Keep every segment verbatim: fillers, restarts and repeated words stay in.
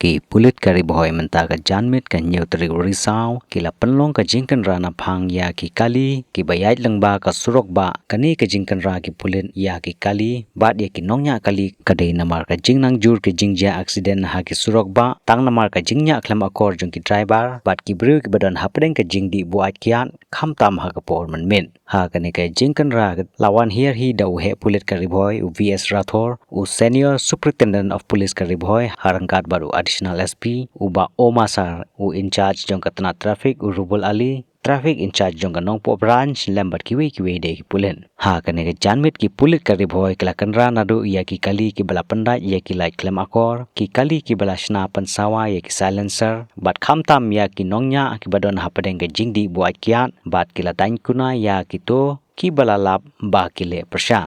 Ki pulit ka Ri Bhoi mynta ka janmiet ka hynñiew tarik u Risaw ki la pynlong ka jingkynra na phang ïa ki kali kiba ïaid lyngba ka surok bah. Kane ka jingkynra ki pulit ïa ki kali bad ïa ki nongñiah kali ka dei namar ka jingnang jur ki jingjia aksiden ha ki surok bah, tang namar ka jingñiah khlem akor jong ki driver bad ki briew kiba don hapdeng ka jingdih buaid kiad, khamtam ha ka por mynmiet. Ha kane ka jingkynra la wan hiar hi da u heh pulit ka Ri Bhoi u V S Rathore, u Senior Superintendent of Police ka Ri Bhoi, ha ryngkat bad u Additional S P u Bah Omar Sar, u in-charge jong ka tnat traffic u Rubul Ali, traffic in-charge jong ka Nongpoh Branch, lem bad kiwei kiwei de ki pulit. Ha kane ka janmiet ki pulit ka Ri Bhoi ki la kynra naduh ïa ki kali kiba la pyndait ïa ki light khlem akor, ki kali kiba la shna pynsawa ïa ki silencer, bad khamtam ïa ki nongñiah kiba don hapdeng ka jingdih buaid kiad, bad ki la daiñ kuna ïa kito kiba la lap ba ki leh pyrshah.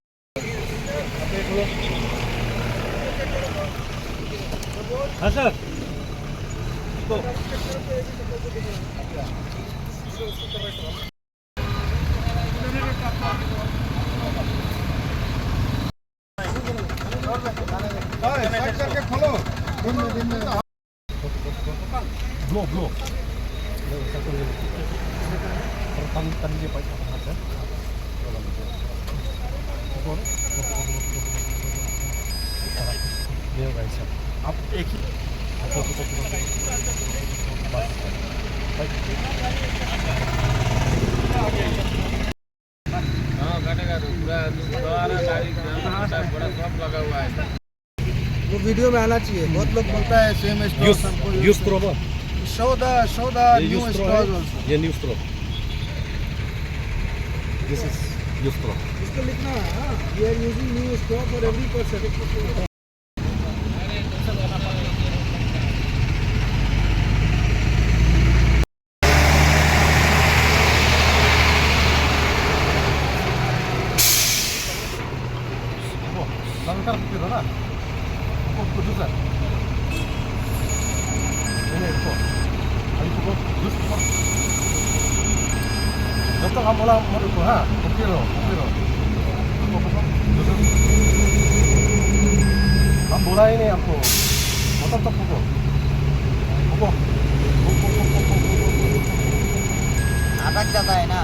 हाँ सर। Blow, blow. Tan, tan ye pipe. ये भाई साहब, आप एक ही हाँ, कटेगा तो पूरा, पूरा गाड़ी जाम होता है, पूरा सब लगा हुआ है। वो वीडियो में आना चाहिए। बहुत लोग बोलता है सेम स्टॉक यूज, हमको यूज यूज करो। Show the, show the ये new यूज करो है। Stores also। ये न्यू स्टॉक। This is न्यू स्टॉक। इसको लिखना है, हाँ, we are using new stock for every person। Langkar putih tu lah. Pupuk jus lah. Ini pupuk. Ayo pupuk jus pupuk. Jab tak hum bola mat ruko, ha? Pupuk lo, pupuk lo. Pupuk, pupuk. Jus. Hum bola hi nahi aapko. Matlab tak pupuk. Pupuk. Pupuk, pupuk, pupuk, pupuk. अटक जाता है ना।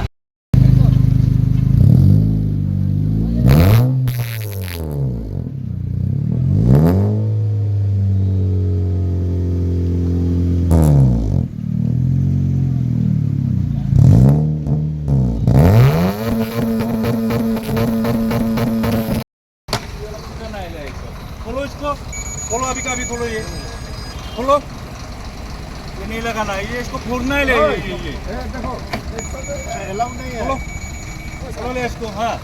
खोलो इसको, खोलो, अभी का अभी खोलो ये, खोलो। ये नहीं लगाना है, ये इसको फोड़ना है, ले, ये, ये, ये। ए, देखो, इसको तो अलाउ नहीं है। खोलो, खोलो ले इसको, हाँ।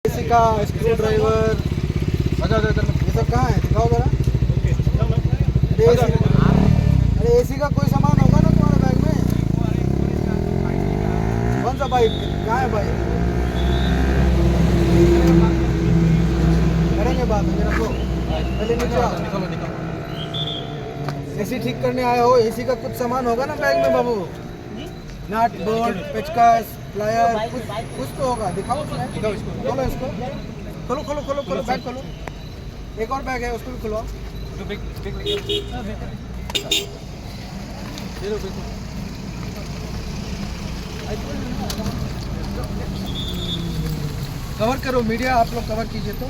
एसी का स्क्रू ड्राइवर, अच्छा, अच्छा, अच्छा। ये सब कहाँ है? दिखाओ जरा। अरे, एसी, अरे, एसी का कोई सामान होगा ना तुम्हारे बैग में? कौन सा पाइप? कहाँ है पाइप? करेंगे बात, ये रखो। पहले नीचे आओ। एसी ठीक करने आए हो, एसी का कुछ सामान होगा ना बैग में, बाबू? नट, बोल्ट, पेचकस, प्लायर, कुछ, कुछ तो होगा। दिखाओ उसमें। दिखाओ इसको। खोलो इसको। खोलो, खोलो, खोलो, खोलो, बैग खोलो। एक और बैग है, उसको भी खुलवाओ। तो बैग, बैग लेके आओ। हाँ, बैग। ये लो, बैग। कवर करो, मीडिया आप लोग कवर कीजिए तो।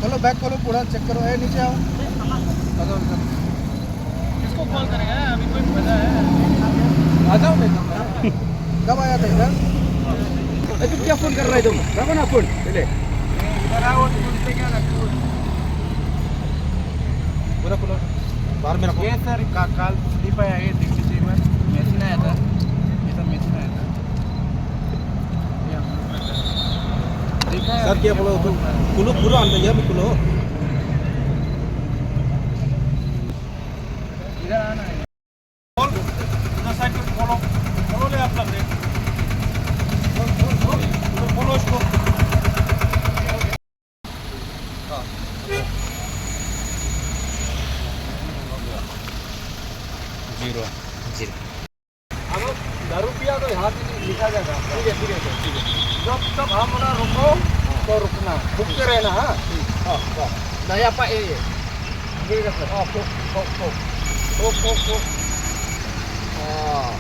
खोलो, बैग खोलो, पूरा चेक करो। ए, नीचे आओ। आ जाओ इधर। किसको कॉल करेगा? अभी कोई फायदा है? आ जाओ ना इधर। कब आया था इधर? ए, तुम क्या फोन कर रहा है तुम? रखो ना फोन, पहले। इधर आओ, तुम इससे क्या रखो? पूरा खोलो, बाहर में रखो। ये सर, का-, काल स्लिप आया, ये देखिए, एक बार मशीन आया था, ये सब मशीन आया था। ये सर, क्या बोलो? खुलो, पूरा अंदर, ये भी खुलो। इधर आना है। खोल, उधर साइड में खोलो, खोलो ले अपना ब्रेक। खोल, खोल, खोल, खोलो इसको। जीरो। जीरो। अब दारू पिया तो यहाँ से नहीं लिखा जाएगा। ठीक है, ठीक है, ठीक है। जब तक हम ना रुको, तो रुकना, रुक के रहना, हाँ? ठीक। हाँ, हाँ। नहीं, apa, eh, eh. Gini, sir. Oh, kok, kok, kok. Kok, kok, kok. Ah.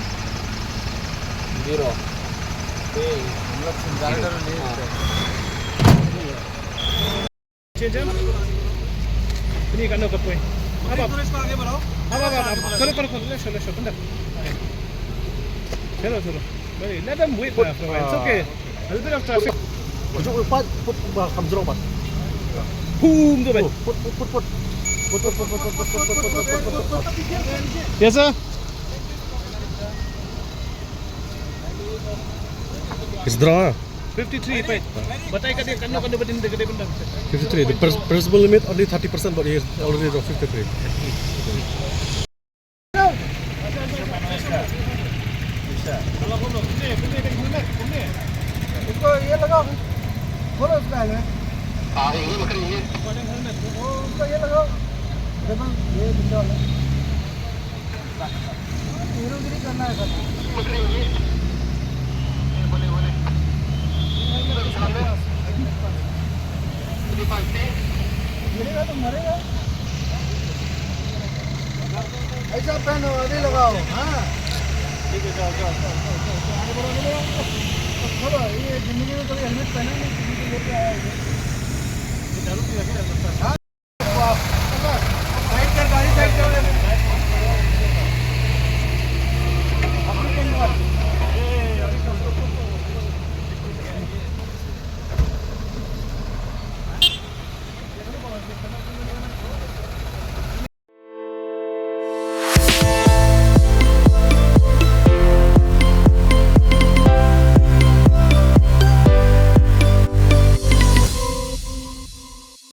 Zero. Eh, हम लोग संचालन नहीं होते। Change, ha? Ini kat no kat point. Apa? Terus kau lagi, bro. Apa, apa, apa? Karo, karo, karo. Let's go, let's go. Bentar. Chalo, chalo. Bhai, let them wait, my friend. It's okay. A little bit of traffic. Put, put, put, put, put, put. Boom, tu, bhai. Put, put, put, put. Put, put, put, put. Yes, sir. It's draw, huh? Fifty-three, bhai. Batai ka dia, kanu, kanu, batin dia, dia benda. Fifty-three. The pres-, permissible limit only thirty percent, but he is already at fifty-three. इसको ये लगाओ, खोलो उसका हेलमेट। वो उसका ये लगाओ, देखो, ये पीछे वाला। धीरे धीरे करना है सर। गिरेगा तो मरेगा। ऐसा पहनो, अभी लगाओ। हाँ, ठीक है, जाओ, जाओ, जाओ, जाओ, जाओ, आगे बढ़ो, आगे बढ़ो। चलो, ये जिंदगी में कभी हेलमेट पहना नहीं, किसी को लेके आया है। ये दारू पी रखे हैं, लगता है। हाँ।